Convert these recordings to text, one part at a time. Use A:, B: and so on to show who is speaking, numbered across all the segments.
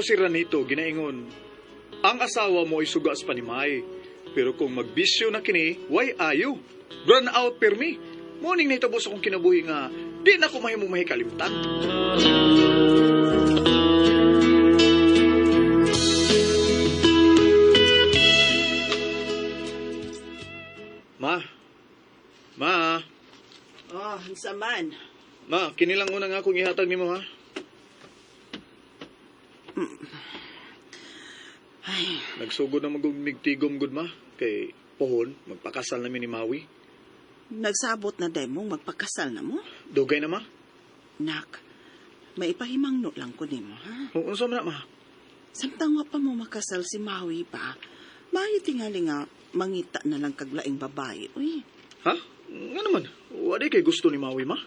A: si Ranito ginaingon, ang asawa mo ay suga sa panimay. Pero kung magbisyo na kini, way ayo. Run out permi. Morning na itabo sa akong kinabuhi nga, di na ko mahimong mahikalimtan. Ma. Ma.
B: Oh, unsa man?
A: Ma, kinilang una nga akong ihatag nimo ha.
B: Ay,
A: Nagsugod na magumigtigom gud ma kay pohon magpakasal nami ni Maui.
B: Nagsabot na day mo magpakasal na mo?
A: Dugay na ma.
B: Nak, maipahimangno lang ko nimo, ha?
A: O, unsa man na ma?
B: Samtang wa pa mo makasal si Maui ba, maayo tingali nga mangita na lang kaglaing babae, uy.
A: Ha? Nga naman, wa di kay gusto ni Maui ma.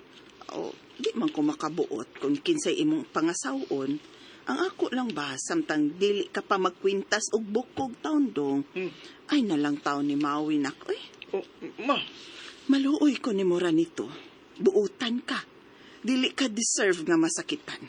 B: O, di man ko makabuot kung kinsay imong pangasawon. Ang ako lang ba, samtang dili ka pa magkwintas og bukog taon dong, ay nalang taon ni Maui, nak, uy.
A: O, ma,
B: Maluoy ko ni Mora nito. Buutan ka. Dili ka deserve nga masakitan.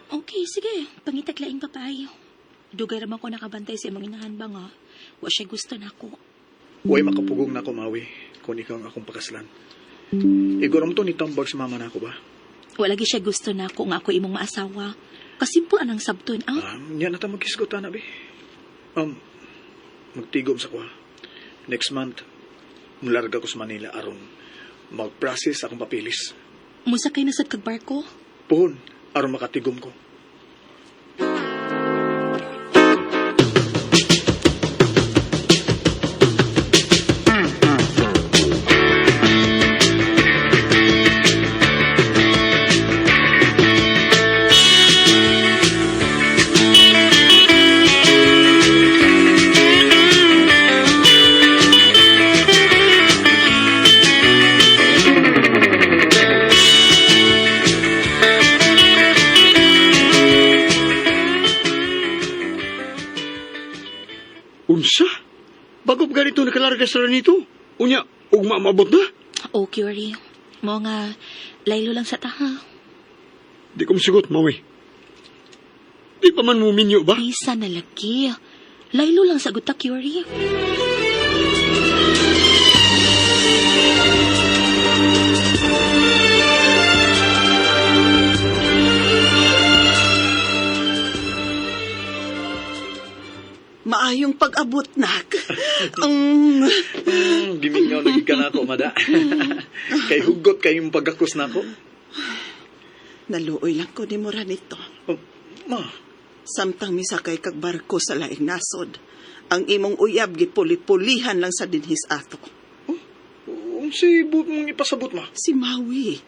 C: Okay, sige. Pangitag laing babae. Dugay raman ko nakabantay sa imong inahan ba nga. Wa siya gusto nako.
A: way makapugong na ako Maui kung ikaw ang akong pakaslan. Igor mo to ni tambag sa mama nako ba?
C: Wa lagi siya gusto nako nga ako imong maasawa. Kasimple anang sabton, ah.
A: Nya na ta magkisgot ana bi. Magtigom sa kuha. Next month, mularga ko sa Manila aron mag-process akong papilis.
C: Musakay na sad kag barko.
A: Pohon, aron makatigom ko.
D: Unsa? Bago pa ganito nakalarga sa nito? Unya, ugma maabot na?
C: Oh, Curie. Mo nga, laylo lang sa taha.
D: Di ko masugot, Maui. Di pa man mo minyo ba?
C: Bisa na lagi. Laylo lang sa guta, Curie.
B: Maayong pag-abot, nak.
A: Gimingaw lagi ka na ako, mada. Kay hugot kayong pagkakos na ako.
B: Naluoy lang ko ni Mora nito.
A: Oh, ma,
B: Samtang misakay kag barko sa laing nasod, ang imong uyab gipuli-pulihan lang sa dinhis ato.
A: unsay buot mong ipasabot, ma?
B: Si Maui,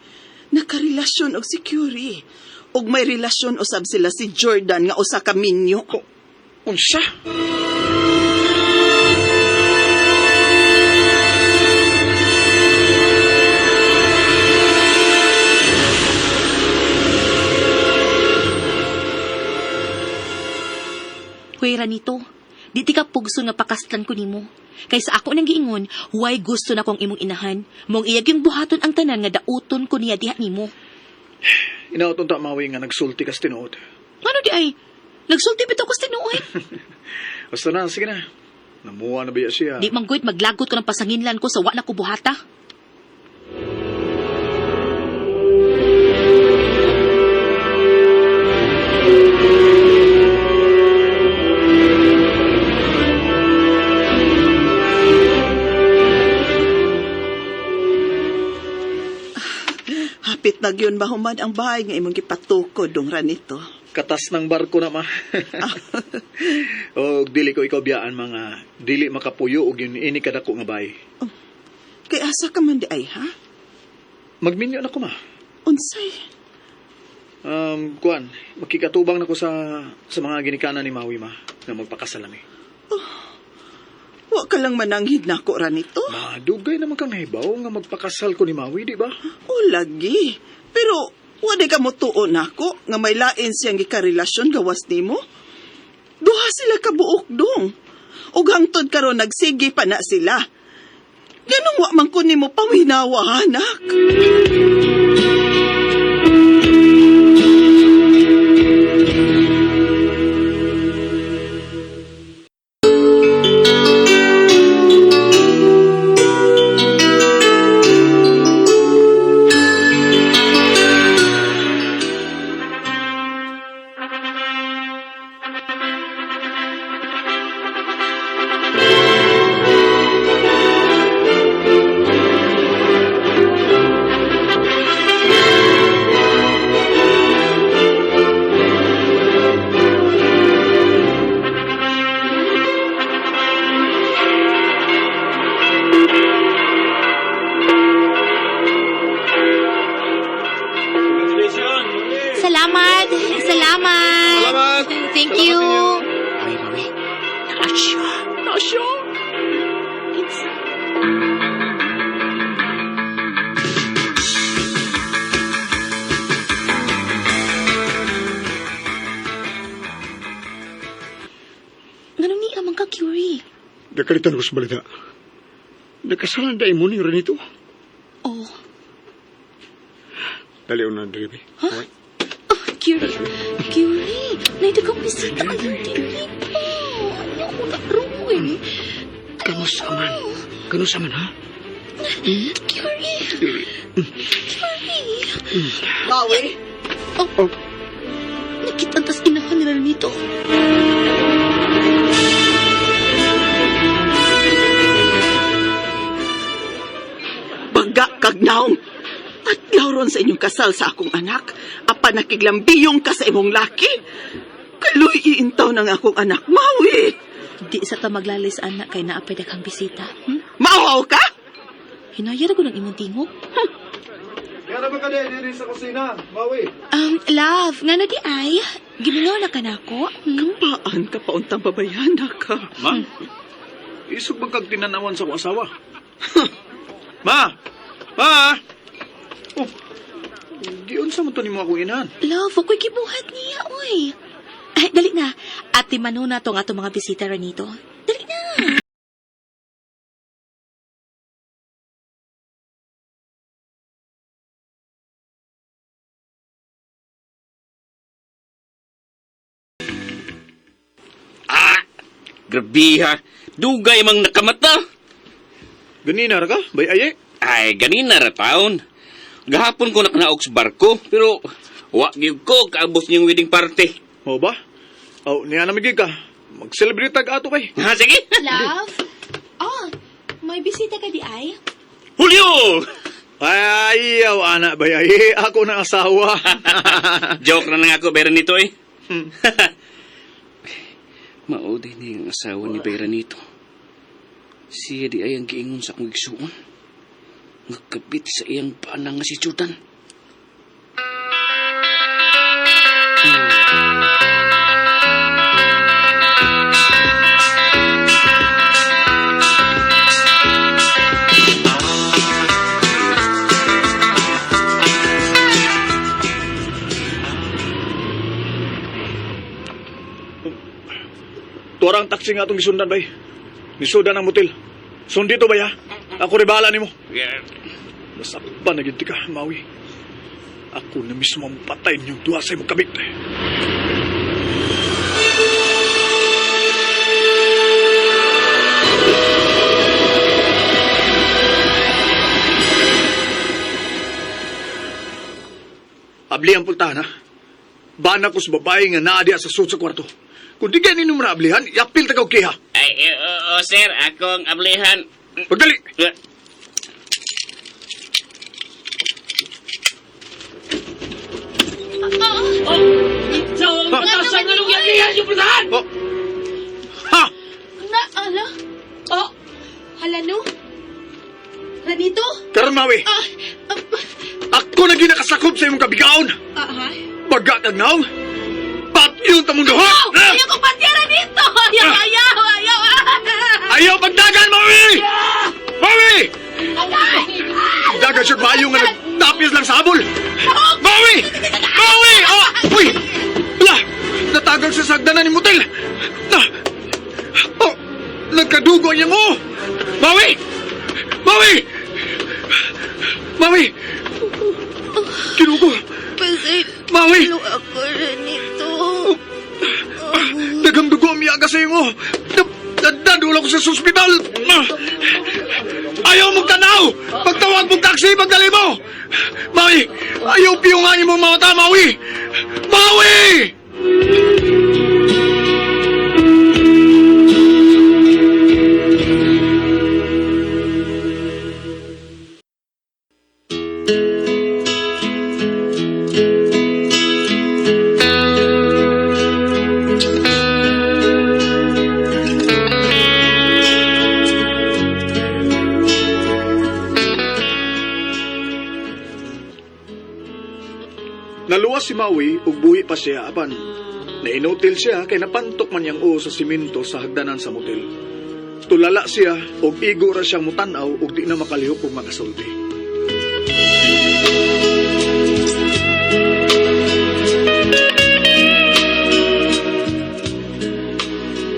B: nakarelasyon og si Curie. Og may relasyon usab sila si Jordan nga usa ka minyo.
A: Oh, unsa?
C: Huwera nito. Di ti ka pugso nga pakaslan ko nimo. Kay sa ako nang giingon, way gusto na kong imong inahan. Mong iyag yung buhaton ang tanan nga dauton ko niya diha nimo.
A: Inaoton ta, Maui, nga nagsulti kas tinuod.
C: Ngano di ay? Nagsulti bitaw ko sa tinuod.
A: Basta na, sige na. Namuha na ba siya?
C: Di man gud maglagot ko ng pasanginlan ko sa wa na ko buhata.
B: Hapit na gyud mahuman ang bahay nga imong gipatukod dong ranito.
A: Katas ng barko na, ma. Og dili ko ikaw biyaan, mga dili makapuyo og yun ini kadako nga bay.
B: Kay asa ka man di ay ha?
A: Magminyo na ko, ma.
B: Unsay?
A: Kuan, makikatubang na ko sa mga ginikanan ni Maui, ma, na magpakasal nami.
B: Wa ka lang mananghid nako Ranito.
A: Madugay naman kang nahibaw nga magpakasal ko ni Maui, di ba?
B: O lagi. Pero wa di ka motuo nako nga may lain siyang gikarelasyon gawas nimo. Duha sila kabuok dong. Ug hangtod karon nagsige pa na sila. Ganong wa man ko nimo paminawa, anak.
C: Salamat! Salamat!
A: Salamat!
C: Thank
A: Salamat
C: you!
A: inyo.
D: Maui, Maui.
C: Nasya! Nasya! Kinsa? Ngano ni amang ka, Curie?
D: Nakalitan ko sa balita. Nakasalan dahil mo ni Renito.
C: Oh.
D: Dali na, dali.
C: Huh?
D: Okay.
C: Oh, Curie. Curie, naida kang bisita. Ayaw, dili pa. Ayaw ko na roon.
D: Kamusta ka man? Kamusta man, ha?
C: Curie. Curie.
B: Maui,
C: Oh. Nakita tas inahan nila nito.
B: baga kag naong. At lauron sa inyong kasal sa akong anak, apan nakiglambiyong ka sa imong laki. Kaloy iintaw ng akong anak, Maui.
C: Di sa ta maglalis anak kay naapay daghang bisita.
B: Mauhaw ka?
C: Hinayara ko ng imong tingog.
A: Kaya ba ka diri sa kusina, Maui?
C: Love, nga na di ay, gimingaw na ka nako. Hmm?
B: Paan ka pauntang babayana ka?
A: Ma? Isog bang kag tinanawan sa akong asawa? Ma! Ma! Oh, giunsa man to nimo akong inahan?
C: Love, ako'y gibuhat niya, oy. Ay, dali na. Ate Manu na tong atong mga bisita ranito. Dali na.
E: Ah! Grabe ha. Dugay mang nakamata.
A: Ganina ra ka? Bay aye?
E: Ay, ganina ra taon. Gahapon ko nakanaog sa barko, pero wa gyud ko kaabos niyong wedding party.
A: Mao ba? Aw, niya na migig ka. Mag-celebrate tag ato kay.
E: Ha, sige.
C: Love? Oh, may bisita ka di ay?
E: Julio!
A: Ay, ayaw, ana, bay aye. Ako ng asawa.
E: Joke na lang ako, Beranito eh. Mao din ni ang asawa ni Beranito. Siya di ay ang giingon sa akong igsuon. Nagkabit sa iyang paanang nga si Jordan.
A: Tuwarang taxi nga atong gisundan, bay. Nisudan ang motel. Sundi to, bay, ha? Ako rin bahala nimo. Nasakpan na gid ka, Maui. Ako na mismo ang patay niyong duha sa imong kabit. Abli ang pultahan, ha? Bana ko sa babae nga naa diha sa sud sa kwarto. Kung di ganin mo na ablihan, yapil tagaw kiha.
E: Ay, eh, oo, sir, akong ablihan.
A: Pagdali!
E: Eh,
A: Oh. Ha!
C: Na, ala? Oh, hala no? Ranito?
A: Karon, Maui,
C: Ah, ah,
A: ako na ginakasakob sa imong kabigaon.
C: ah, ha?
A: Baga kag naong. Patyon tamong duha!
C: Oh, ayaw ko patira dito! Ayaw, ayaw, ayaw!
A: Ayaw pagdagan! maayo nga nagtapis lang sa habol. Maui! Maui! Oh! Uy! Ala! Natagag sa sagdanan ni motel! Na! Oh! Nagkadugo niya mo! Maui! Maui! Maui! Kinugo!
C: Pasay,
A: Maui!
C: ako nito.
A: Daghang dugo ang miyaga sa imo. Dadula ko sa ospital. Ayaw mong tanaw! Pagtawag mong taxi, pagdali mo! Maui! Ayaw piyo nga imong mga mata, Maui! Maui! Naluwas si Maui ug buhi pa siya apan nainutil siya kay napantok man niyang uo sa simento sa hagdanan sa motel. Tulala siya ug igo ra siyang mutan-aw ug di na makalihok og makasulti.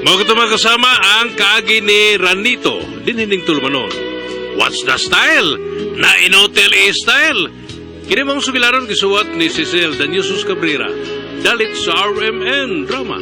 F: Mao kato mga kasama ang kaagi ni Ranito, dinhining tulumanon. What's the style? Na inotel style. Kini mong sugilaron gisuwat ni Cecil Daniusus Cabrera. Dalit sa RMN Drama.